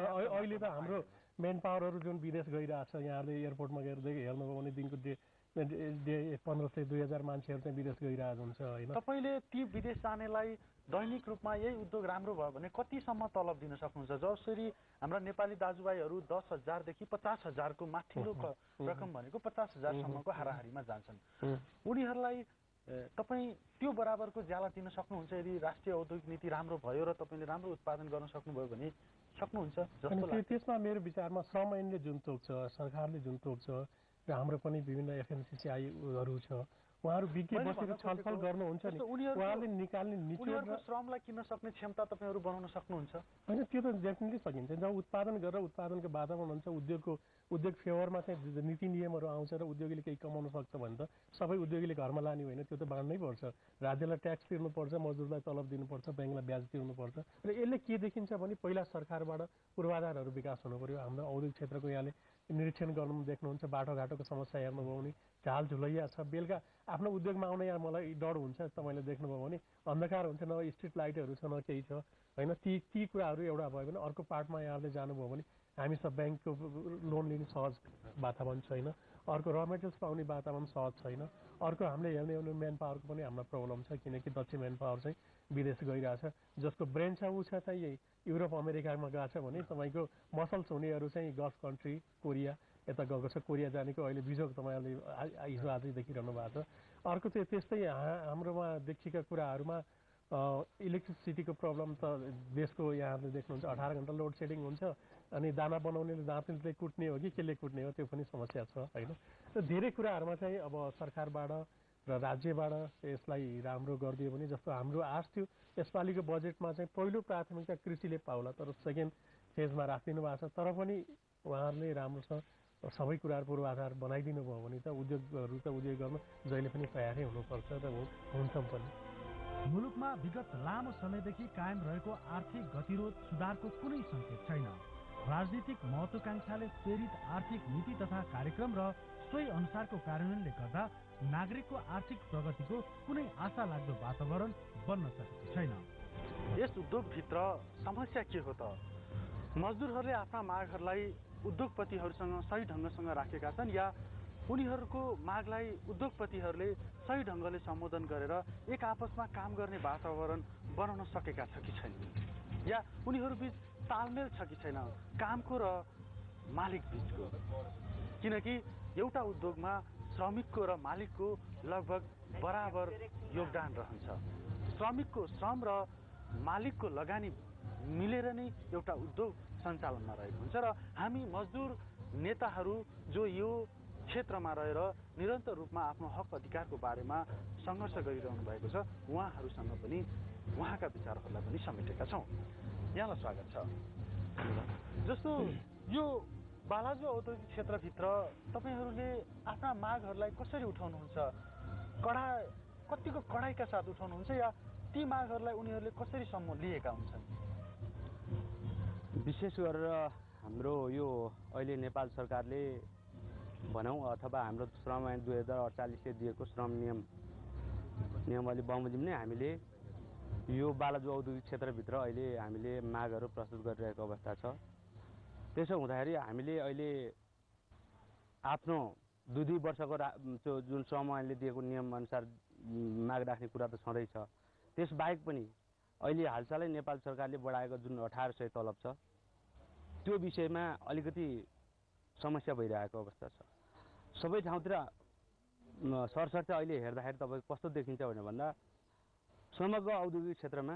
अहिले त हाम्रो मेन पावरहरू जुन विदेश गइरहेछ यहाँले एयरपोर्टमा गएर हेर्नुभयो भने दिनको 1500-2000 मान्छेहरू चाहिँ विदेश गइरहेको हुन्छ होइन। तपाईँले ती विदेश जानेलाई दैनिक रूपमा यही उद्योग राम्रो भयो भने कतिसम्म तलब दिन सक्नुहुन्छ? जसरी हाम्रा नेपाली दाजुभाइहरू 10,000 देखि 50,000 माथिल्लो रकम भनेको 50,000सम्मको हाराहारीमा जान्छन्। उनीहरूलाई तपाईँ त्यो बराबरको ज्याला दिन सक्नुहुन्छ यदि राष्ट्रिय औद्योगिक नीति राम्रो भयो र तपाईँले राम्रो उत्पादन गर्न सक्नुभयो भने सक्नुहुन्छ जस्तो लाग्छ? त्यसमा मेरो विचारमा श्रम ऐनले जुन तोक्छ, सरकारले जुन तोक्छ र हाम्रो पनि विभिन्न एफएनसिसिआईहरू छ, उहाँहरू बिके बसेर छलफल गर्नुहुन्छ नि, उहाँले निकाल्ने उनीहरूको श्रमलाई किन्न सक्ने क्षमता तपाईँहरू बनाउन सक्नुहुन्छ? होइन, त्यो त डेफिनेटली सकिन्छ। जब उत्पादन गरेर उत्पादनको वातावरण हुन्छ, उद्योग फेवरमा चाहिँ नीति नियमहरू आउँछ र उद्योगीले केही कमाउन सक्छ भने त सबै उद्योगीले घरमा लाने होइन, त्यो त बाँड्नै पर्छ। राज्यलाई ट्याक्स तिर्नुपर्छ, मजदुरलाई तलब दिनुपर्छ, ब्याङ्कलाई ब्याज तिर्नुपर्छ। र यसले के देखिन्छ भने पहिला सरकारबाट पूर्वाधारहरू विकास हुनु पर्यो। हाम्रो औद्योगिक क्षेत्रको यहाँले निरीक्षण गर्नु देख्नुहुन्छ, बाटोघाटोको समस्या हेर्नुभयो भने झाल झुलैया छ। बेलुका आफ्नो उद्योगमा आउने यहाँ मलाई डर हुन्छ, तपाईँले देख्नुभयो भने अन्धकार हुन्छ, न स्ट्रिट लाइटहरू छ, न केही छ होइन। ती कुराहरू एउटा भयो भने अर्को पार्टमा यहाँले जानुभयो भने हामीसँग ब्याङ्कको लोन लिने सहज वातावरण छैन, अर्को र मेटेरियल्स पाउने वातावरण सहज छैन, अर्को हामीले हेर्ने हो भने म्यान पावरको पनि हाम्रो प्रब्लम छ, किनकि दक्ष म्यान पावर चाहिँ विदेश गइरहेछ। जसको ब्रेन छ ऊ छ चाहिँ यही युरोप अमेरिकामा गएको छ भने तपाईँको मसल्स हुनेहरू चाहिँ गल्फ कन्ट्री कोरिया यता गएको छ। कोरिया जानेको अहिले बिजोग तपाईँहरूले हिजो आजै देखिरहनु भएको छ। अर्को चाहिँ त्यस्तै हाम्रोमा देखिएका कुराहरूमा इलेक्ट्रिसिटीको प्रब्लम त देशको यहाँहरूले देख्नुहुन्छ 18 घन्टा लोड सेडिङ हुन्छ, अनि दाना बनाउनेले दाँतले कुट्ने हो कि केले कुट्ने हो त्यो पनि समस्या छ होइन। र धेरै कुराहरूमा चाहिँ अब सरकारबाट र राज्यबाट यसलाई राम्रो गरिदियो भने, जस्तो हाम्रो आश थियो यसपालिको बजेटमा चाहिँ पहिलो प्राथमिकता कृषिले पाउला, तर सेकेन्ड फेजमा राखिदिनु भएको छ। तर पनि उहाँहरूले राम्रोसँग सबै कुराहरू पूर्वाधार बनाइदिनु भयो भने त उद्योगहरू त उद्योग गर्न जहिले पनि तयारै हुनुपर्छ र हुन्छ पनि। मुलुकमा विगत लामो समयदेखि कायम रहेको आर्थिक गतिरोध सुधारको कुनै सङ्केत छैन। राजनीतिक महत्वाकांक्षाले प्रेरित आर्थिक नीति तथा कार्यक्रम र सोही अनुसारको कार्यान्वयनले गर्दा नागरिकको आर्थिक प्रगतिको कुनै आशा लाग्दो वातावरण बन्न सकेको छैन। यस उद्योगभित्र समस्या के हो त? मजदुरहरूले आफ्ना मागहरूलाई उद्योगपतिहरूसँग सही ढङ्गसँग राखेका छन् या उनीहरूको मागलाई उद्योगपतिहरूले सही ढङ्गले सम्बोधन गरेर एक आपसमा काम गर्ने वातावरण बनाउन सकेका छ कि छैन, या उनीहरू बीच तालमेल छ कि छैन कामको र मालिक बीचको? किनकि एउटा उद्योगमा श्रमिकको र मालिकको लगभग बराबर योगदान रहन्छ। श्रमिकको श्रम र मालिकको लगानी मिलेर नै एउटा उद्योग सञ्चालनमा रहेको हुन्छ। र हामी मजदुर नेताहरू जो यो क्षेत्रमा रहेर निरन्तर रूपमा आफ्नो हक अधिकारको बारेमा सङ्घर्ष गरिरहनु भएको छ, उहाँहरूसँग पनि उहाँका विचारहरूलाई पनि समेटेका छौँ। यहाँलाई स्वागत छ। जस्तो यो बालाजु औद्योगिक क्षेत्रभित्र तपाईँहरूले आफ्ना मागहरूलाई कसरी उठाउनुहुन्छ? कतिको कडाइका साथ उठाउनुहुन्छ या ती मागहरूलाई उनीहरूले कसरी सम्म लिएका हुन्छन्? विशेष गरेर हाम्रो यो अहिले नेपाल सरकारले भनौँ अथवा हाम्रो श्रम ऐन 2048ले दिएको श्रम नियमावली बमोजिम नै हामीले यो बालाजु औद्योगिक क्षेत्रभित्र अहिले हामीले मागहरू प्रस्तुत गरिरहेको अवस्था छ। त्यसो हुँदाखेरि हामीले अहिले आफ्नो 2 वर्षको जुन श्रम ऐनले दिएको नियमअनुसार माग राख्ने कुरा त छँदैछ, त्यसबाहेक पनि अहिले हालसालै नेपाल सरकारले बढाएको जुन 1800 तलब छ त्यो विषयमा अलिकति समस्या भइरहेको अवस्था छ। सबै ठाउँतिर सरसर्ती अहिले हेर्दाखेरि तपाईँ कस्तो देखिन्छ भने भन्दा समग्र औद्योगिक क्षेत्रमा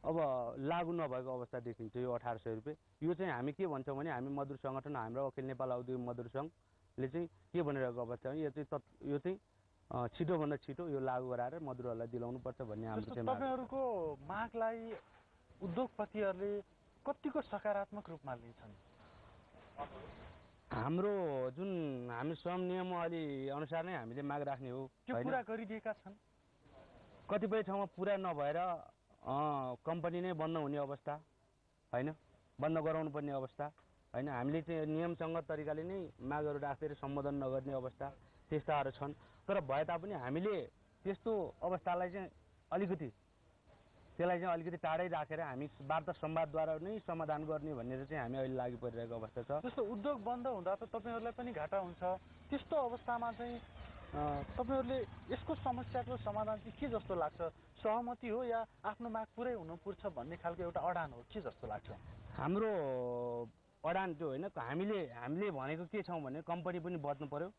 अब लागू नभएको अवस्था देखिन्छ यो 1800 रुपियाँ। यो चाहिँ हामी के भन्छौँ भने हामी मजदुर सङ्गठन हाम्रो अखिल नेपाल औद्योगिक मजदुर सङ्घले चाहिँ के भनिरहेको अवस्था हो, यो चाहिँ छिटोभन्दा छिटो यो लागू गराएर मजदुरहरूलाई दिलाउनुपर्छ भन्ने हाम्रो चाहिँ। तपाईँहरूको मागलाई उद्योगपतिहरूले कतिको सकारात्मक रूपमा लिन्छन्? हाम्रो जुन हामी श्रम नियमावली अनुसार नै हामीले माग राख्ने हो, त्यो पुरा गरिदिएका छन्। कतिपय ठाउँमा पुरा नभएर कम्पनी नै बन्द हुने अवस्था होइन, बन्द गराउनु पर्ने अवस्था होइन, हामीले चाहिँ नियमसँग तरिकाले नै मागहरू राखेर सम्बोधन नगर्ने अवस्था त्यस्ताहरू छन्। तर भए तापनि हामीले त्यस्तो अवस्थालाई चाहिँ अलिकति त्यसलाई चाहिँ अलिकति टाढै राखेर हामी वार्ता संवादद्वारा नै समाधान गर्ने भनेर चाहिँ हामी अहिले लागि परिरहेको अवस्था छ। जस्तो उद्योग बन्द हुँदा त तपाईँहरूलाई पनि घाटा हुन्छ, त्यस्तो अवस्थामा चाहिँ तपाईँहरूले यसको समस्याको समाधान चाहिँ के जस्तो लाग्छ? सहमति हो या आफ्नो माग पुरै हुनुपर्छ भन्ने खालको एउटा अडान हो, के जस्तो लाग्छ? हाम्रो अडान त्यो होइन, हामीले भनेको के छौँ भने कम्पनी पनि बच्नु पर्यो,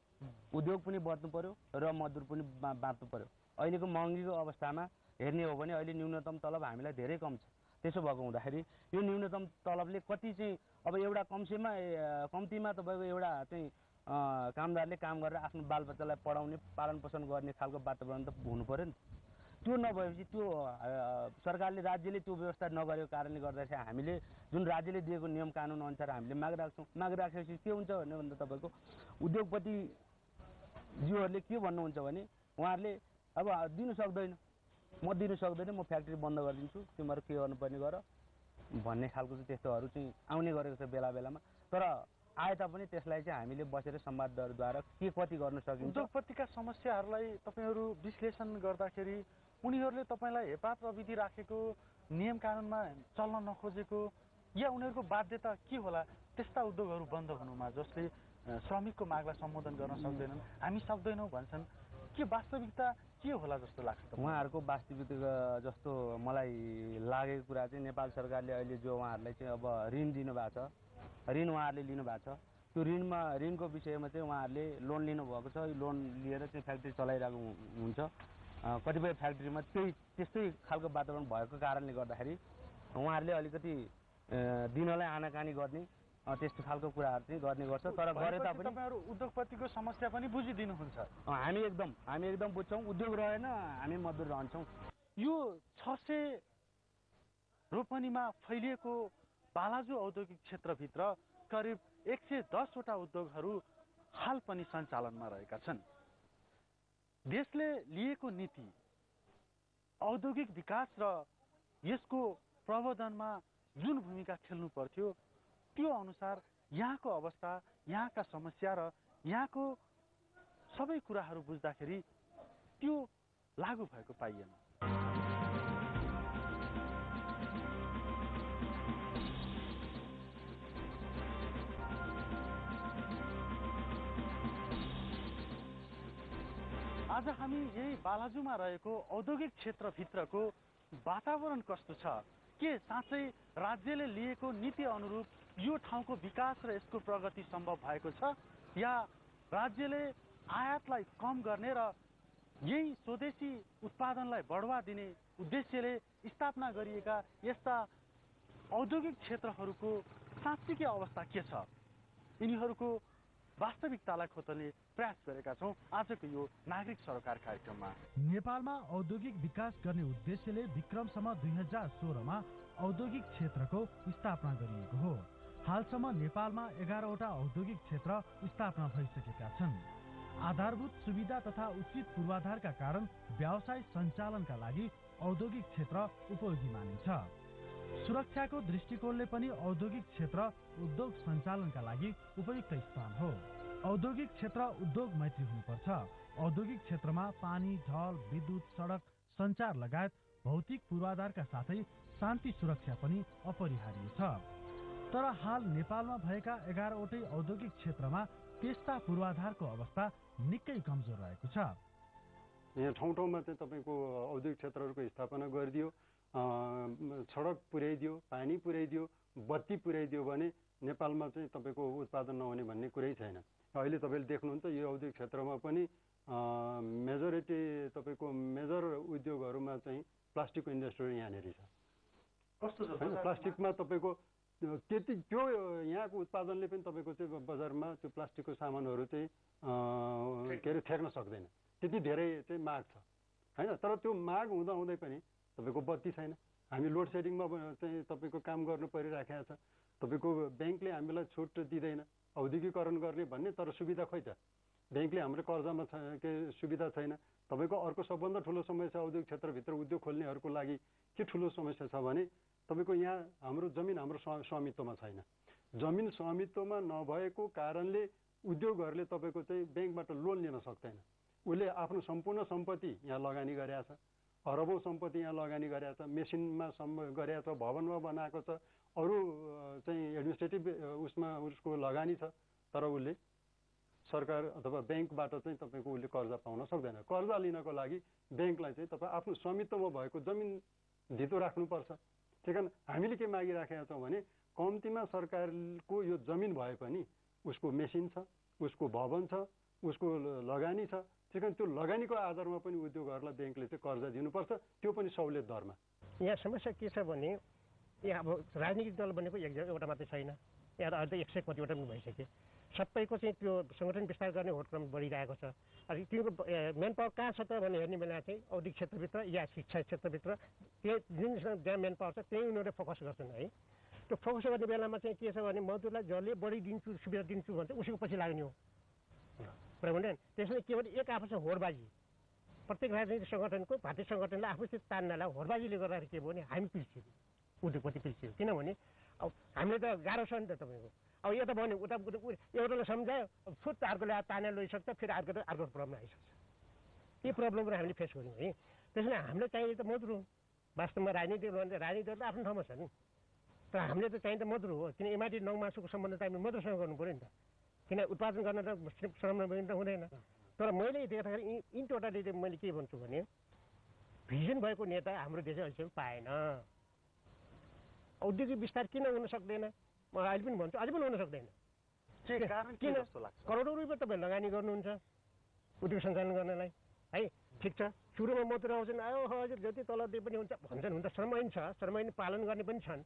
उद्योग पनि बच्नु पर्यो र मजदुर पनि बाँच्नु पर्यो। अहिलेको महँगीको अवस्थामा हेर्ने हो भने अहिले न्यूनतम तलब हामीलाई धेरै कम छ। त्यसो भएको हुँदाखेरि यो न्यूनतम तलबले कति चाहिँ अब एउटा कम्तीमा तपाईँको एउटा चाहिँ कामदारले काम गरेर आफ्नो बालबच्चालाई पढाउने पालन पोषण गर्ने खालको वातावरण त हुनु पर्यो नि। त्यो नभएपछि त्यो सरकारले राज्यले त्यो व्यवस्था नगरेको कारणले गर्दाखेरि हामीले जुन राज्यले दिएको नियम कानुन अनुसार हामीले माग राख्छौँ। माग राखेपछि के हुन्छ भन्दा तपाईँको उद्योगपतिज्यूहरूले के भन्नुहुन्छ भने उहाँहरूले अब दिनु सक्दैन, म दिनु सक्दैन, म फ्याक्ट्री बन्द गरिदिन्छु, तिमीहरू के गर्नुपर्ने गर भन्ने खालको चाहिँ त्यस्तोहरू चाहिँ आउने गरेको छ बेला बेलामा। तर आए तापनि त्यसलाई चाहिँ हामीले बसेर संवादद्वारा के कति गर्न सकिन्छ। उद्योगपतिका समस्याहरूलाई तपाईँहरू विश्लेषण गर्दाखेरि उनीहरूले तपाईँलाई हेपा प्रविधि राखेको, नियम कानुनमा चल्न नखोजेको या उनीहरूको बाध्यता के होला त्यस्ता उद्योगहरू बन्द हुनुमा जसले श्रमिकको मागलाई सम्बोधन गर्न सक्दैनन्, हामी सक्दैनौँ भन्छन्? के वास्तविकता के होला जस्तो लाग्छ? उहाँहरूको वास्तविकता जस्तो मलाई लागेको कुरा चाहिँ नेपाल सरकारले अहिले जो उहाँहरूलाई चाहिँ अब ऋण दिनुभएको छ, ऋण उहाँहरूले लिनुभएको छ, त्यो ऋणको विषयमा चाहिँ उहाँहरूले लोन लिनुभएको छ। लोन लिएर चाहिँ फ्याक्ट्री चलाइरहेको हुन्छ। कतिपय फ्याक्ट्रीमा त्यस्तै खालको वातावरण भएको कारणले गर्दाखेरि उहाँहरूले अलिकति दिनलाई आनाकानी गर्ने त्यस्तो खालको कुराहरू चाहिँ गर्ने गर्छ। तर गरे तापनि तपाईँहरू उद्योगपतिको समस्या पनि बुझिदिनुहुन्छ? हामी एकदम बुझ्छौँ। उद्योग रहेन हामी मजदुर रहन्छौँ। यो 600 रोपनीमा फैलिएको बालाजु औद्योगिक क्षेत्रभित्र करिब 110वटा उद्योगहरू हाल पनि सञ्चालनमा रहेका छन्। देशले लिएको नीति औद्योगिक विकास र यसको प्रवर्धनमा जुन भूमिका खेल्नु पर्थ्यो त्यो अनुसार यहाँको अवस्था, यहाँका समस्या र यहाँको सबै कुराहरू बुझ्दाखेरि त्यो लागू भएको पाइएन। आज हामी यही बालाजुमा रहेको औद्योगिक क्षेत्रभित्रको वातावरण कस्तो छ, के साँच्चै राज्यले लिएको नीति अनुरूप यो ठाउँको विकास र यसको प्रगति सम्भव भएको छ या राज्यले आयातलाई कम गर्ने र यही स्वदेशी उत्पादनलाई बढावा दिने उद्देश्यले स्थापना गरिएका यस्ता औद्योगिक क्षेत्रहरूको साँच्चीकै अवस्था के छ, यिनीहरूको वास्तविकतालाई खोज्ने प्रयास गरेका छौँ आजको यो नागरिक सरोकार कार्यक्रममा। नेपालमा औद्योगिक विकास गर्ने उद्देश्यले विक्रमसम्म 2016मा औद्योगिक क्षेत्रको स्थापना गरिएको हो। हालसम्म नेपालमा 11वटा औद्योगिक क्षेत्र स्थापना भइसकेका छन्। आधारभूत सुविधा तथा उचित पूर्वाधारका कारण व्यवसाय सञ्चालनका लागि औद्योगिक क्षेत्र उपयोगी मानिन्छ। सुरक्षाको दृष्टिकोणले पनि औद्योगिक क्षेत्र उद्योग सञ्चालनका लागि उपयुक्त स्थान हो। औद्योगिक क्षेत्र उद्योग मैत्री हुनुपर्छ। औद्योगिक क्षेत्रमा पानी, ढल, विद्युत, सडक, सञ्चार लगायत भौतिक पूर्वाधारका साथै शान्ति सुरक्षा पनि अपरिहार्य छ। तर हाल नेपालमा भएका 11वटै औद्योगिक क्षेत्रमा त्यस्ता पूर्वाधारको अवस्था निकै कमजोर रहेको छ। यहाँ ठाउँ ठाउँमा चाहिँ तपाईँको औद्योगिक क्षेत्रहरूको स्थापना गरिदियो, सडक पुर्याइदियो, पानी पुर्याइदियो, बत्ती पुर्याइदियो भने नेपालमा चाहिँ तपाईँको उत्पादन नहुने भन्ने कुरै छैन। अहिले तपाईँले देख्नुहुन्छ यो औद्योगिक क्षेत्रमा पनि मेजोरिटी तपाईँको मेजर उद्योगहरूमा चाहिँ प्लास्टिकको इन्डस्ट्री यहाँनिर छ। कस्तो छ होइन, प्लास्टिकमा तपाईँको त्यति त्यो यहाँको उत्पादनले पनि तपाईँको चाहिँ बजारमा त्यो प्लास्टिकको सामानहरू चाहिँ के अरे थ्याक्न सक्दैन, त्यति धेरै चाहिँ माग छ होइन। तर त्यो माग हुँदाहुँदै पनि तपाईँको बत्ती छैन। हामी लोड सेडिङमा चाहिँ तपाईँको काम गर्नु परिराखेको छ। तपाईँको ब्याङ्कले हामीलाई छुट दिँदैन औद्योगिकरण गर्ने भन्ने, तर सुविधा खोइ त ब्याङ्कले हाम्रो कर्जामा के सुविधा छैन। तपाईँको अर्को सबभन्दा ठुलो समस्या औद्योगिक क्षेत्रभित्र उद्योग खोल्नेहरूको लागि के ठुलो समस्या छ भने तपाईँको यहाँ हाम्रो जमिन हाम्रो स्वामित्वमा छैन। जमिन स्वामित्वमा नभएको कारणले उद्योगहरूले तपाईँको चाहिँ ब्याङ्कबाट लोन लिन सक्दैन। उसले आफ्नो सम्पूर्ण सम्पत्ति यहाँ लगानी गरेका छ। अरबौँ सम्पत्ति यहाँ लगानी गरेको छ, मेसिनमा गरेको छ, भवनमा बनाएको छ, अरू चाहिँ एडमिनिस्ट्रेटिभ उसमा उसको लगानी छ, तर उसले सरकार अथवा ब्याङ्कबाट चाहिँ तपाईँको उसले कर्जा पाउन सक्दैन। कर्जा लिनको लागि ब्याङ्कलाई चाहिँ तपाईँ आफ्नो स्वामित्वमा भएको जमिन धितो राख्नुपर्छ। त्यही कारण हामीले के मागिराखेका छौँ भने कम्तीमा सरकारको यो जमिन भए पनि उसको मेसिन छ, उसको भवन छ, उसको लगानी छ। त्यही कारण त्यो लगानीको आधारमा पनि उद्योगहरूलाई ब्याङ्कले चाहिँ कर्जा दिनुपर्छ, त्यो पनि सहुलियत दरमा। यहाँ समस्या के छ भने यहाँ अब राजनीतिक दल भनेको एउटा मात्रै छैन, यहाँ अहिले त 100 कतिवटा पनि भइसक्यो। सबैको चाहिँ त्यो सङ्गठन विस्तार गर्ने होडक्रम बढिरहेको छ। अनि तिनीहरूको मेन पावर कहाँ छ त भने हेर्ने बेला चाहिँ औद्योगिक क्षेत्रभित्र या शिक्षा क्षेत्रभित्र त्यही जुन जहाँ मेन पावर छ त्यही उनीहरूले फोकस गर्छन् है। त्यो फोकस गर्ने बेलामा चाहिँ के छ भने मजदुरलाई जसले बढी दिन्छु सुविधा दिन्छु भन्छ उसको पछि लाग्ने हो बुझ्नुभयो। त्यसले के भने एक आफू होडबाजी, प्रत्येक राजनीतिक सङ्गठनको भारतीय सङ्गठनलाई आफूसित तान्नलाई होडबाजीले गर्दाखेरि के भयो भने हामी पिल्छौँ, उद्योगपति पिल्छौँ। किनभने अब हामीले त गाह्रो छ नि त तपाईँको। अब यो त भन्यो उता एउटाले सम्झायो फुट अर्कोले तानेर लैसक्छ, फेरि अर्को प्रब्लम आइसक्छ। यी प्रब्लमहरू हामीले फेस गर्यौँ है। त्यसैले हामीले चाहिने त मजदुर हो। वास्तवमा राजनीतिहरू त आफ्नो ठाउँमा छन्, तर हामीले त चाहिने त मजदुर हो। किन एमआइटी 9 मासुको सम्बन्ध त हामीले मजदुरसँग गर्नु पऱ्यो नि त। किन उत्पादन गर्न त श्रम त हुँदैन। तर मैले देख्दाखेरि इन टोटालिटी मैले के भन्छु भने भिजन भएको नेता हाम्रो देशले अहिलेसम्म पाएन। औद्योगिक विस्तार किन हुन सक्दैन म अहिले पनि भन्छु, अझै पनि हुन सक्दैन। किन करोडौँ रुपियाँ तपाईँ लगानी गर्नुहुन्छ उद्योग सञ्चालन गर्नलाई है। ठिक छ, सुरुमा मजदुर आउँछन्, हजुर जति तल दिए पनि हुन्छ भन्छन्, हुन्छ श्रम ऐन छ, श्रम ऐन पालन गर्ने पनि छन्।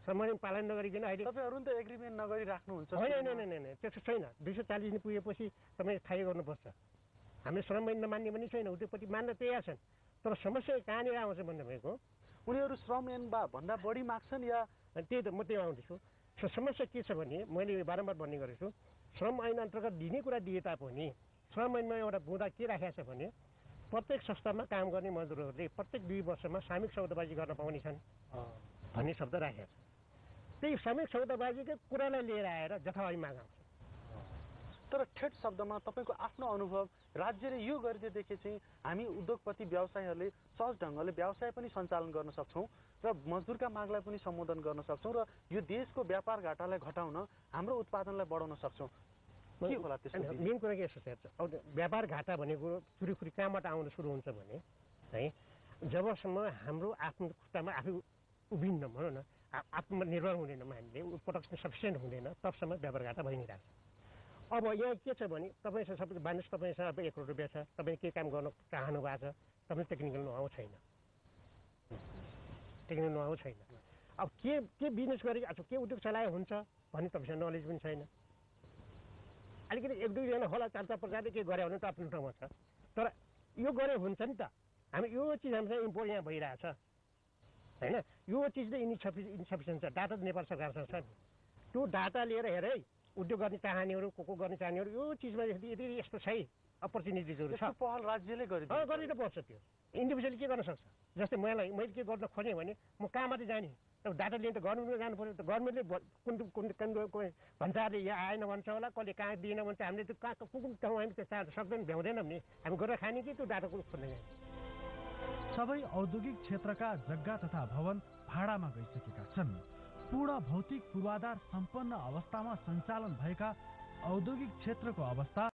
श्रम ऐन पालन नगरिकन अहिले तपाईँहरू त एग्रिमेन्ट नगरी राख्नुहुन्छ। होइन त्यस्तो छैन। 240 दिन पुगेपछि तपाईँ थाहै गर्नुपर्छ। हामीले श्रम ऐन नमान्ने पनि छैन, उद्योगपति मान्न तयार छन्। तर समस्या कहाँनिर आउँछ भन्नुभएको उनीहरू श्रम ऐन भन्दा बढी माग्छन् या त्यही त म त्यो आउँदैछु। समस्या के छ भने मैले बारम्बार भन्ने गरेको छु, श्रम ऐन अन्तर्गत दिने कुरा दिए तापनि श्रम ऐनमा एउटा बुँदा के राखेको छ भने प्रत्येक संस्थामा काम गर्ने मजदुरहरूले प्रत्येक 2 वर्षमा सामूहिक सौदाबाजी गर्न पाउने छन् भन्ने शब्द राखेको छ। त्यही सामूहिक सौदाबाजीकै कुरालाई लिएर आएर जथाभावी माग आउँछ। तर ठेट शब्दमा तपाईँको आफ्नो अनुभव राज्यले यो गरिदिएदेखि चाहिँ हामी उद्योगपति व्यवसायीहरूले सहज ढङ्गले व्यवसाय पनि सञ्चालन गर्न सक्छौँ र मजदुरका मागलाई पनि सम्बोधन गर्न सक्छौँ र यो देशको व्यापार घाटालाई घटाउन हाम्रो उत्पादनलाई बढाउन सक्छौँ। के होला त्यसको मेन कुरा के यस्तो छ, अब व्यापार घाटा भनेको सुरुखुरी कहाँबाट आउन सुरु हुन्छ भने है जबसम्म हाम्रो आफ्नो खुट्टामा आफै उभिन्न भनौँ न, आत्मनिर्भर हुँदैन हामीले, प्रोडक्सन सफिसियन्ट हुँदैन, तबसम्म व्यापार घाटा भइ नै रहेछ। अब यहाँ के छ भने तपाईँसँग सबै मानिस तपाईँसँग अब 1 करोड रुपियाँ छ, तपाईँ के काम गर्न चाहनु भएको छ, तपाईँ टेक्निकल नो-हाउ छैन, टेक्निकल नो-हाउ छैन। अब के बिजनेस गरे के उद्योग चलाए हुन्छ भन्ने तपाईँसँग नलेज पनि छैन। अलिकति 1-2 जना होला 4-5 प्रकारले के गरे भने त आफ्नो ठाउँमा छ। तर यो गरे हुन्छ नि त। हामी यो चिज हामीसँग इम्पोर्ट यहाँ भइरहेछ होइन, यो चिज चाहिँ इन्सफिसियन्ट छ। डाटा नेपाल सरकारसँग छ नि, त्यो डाटा लिएर हेर है उद्योग गर्ने चाहनेहरू को गर्ने चाहनेहरू यो चिजमा यदि यस्तो छ अपर्च्युनिटिजहरू छ पहल राज्यले गरिदिनु पर्छ। त्यो इन्डिभिजुअली के गर्न सक्छ। जस्तै मैले के गर्न खोजेँ भने म कहाँ मात्रै जाने, डाटा लिन त गभर्मेन्टमा जानु पऱ्यो। त गभर्मेन्टले कुन भन्सारले यहाँ आएन भन्छ होला, कसले कहाँ दिएन भन्छ, हामीले त्यो कहाँ कुन ठाउँ हामी त्यो सक्दैन भ्याउँदैनौँ नि, हामी गरेर खाने कि त्यो डाटा खोज्दै जाने। सबै औद्योगिक क्षेत्रका जग्गा तथा भवन भाडामा गइसकेका छन्। पूर्ण भौतिक पूर्वाधार सम्पन्न अवस्थामा सञ्चालन भएका औद्योगिक क्षेत्रको अवस्था